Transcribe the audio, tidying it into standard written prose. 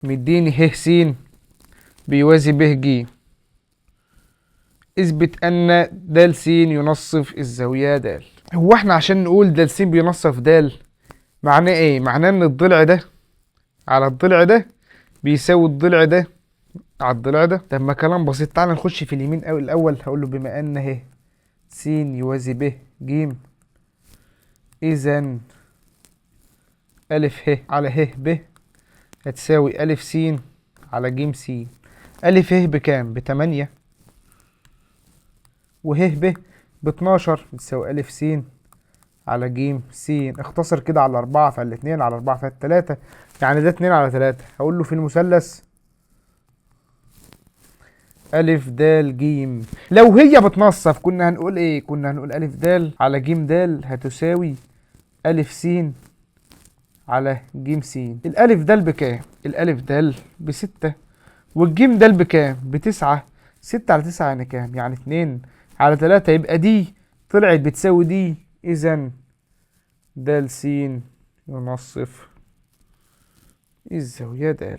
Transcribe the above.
مديني ه س بيوازي ب ج، اثبت ان د س ينصف الزاوية د. هو احنا عشان نقول د س بينصف د معناه ايه؟ معناه ان الضلع ده على الضلع ده بيساوي الضلع ده على الضلع ده. طب ما كلام بسيط، تعال نخش في اليمين قوي الاول. هقول له بما ان ه س يوازي ب ج، اذا ألف ه على ه ب هتساوي ألف س على ج س. ألف ه بكام؟ ب8، وه ب ب12 بتساوي ألف س على ج س. اختصر كده على 4 فالاتنين على 4 فالتلاتة، يعني ده 2 على 3. هقول له في المثلث ألف د ج. لو هي بتنصف كنا هنقول إيه؟ كنا هنقول ألف د على ج د هتساوي ألف س على ج س. الألف د بكام؟ الألف د ب6، والجيم د بكام؟ ب9. 6 على 9 يعني كام؟ يعني 2 على 3. يبقى دي طلعت بتساوي دي، إذا د س ينصف الزاوية د.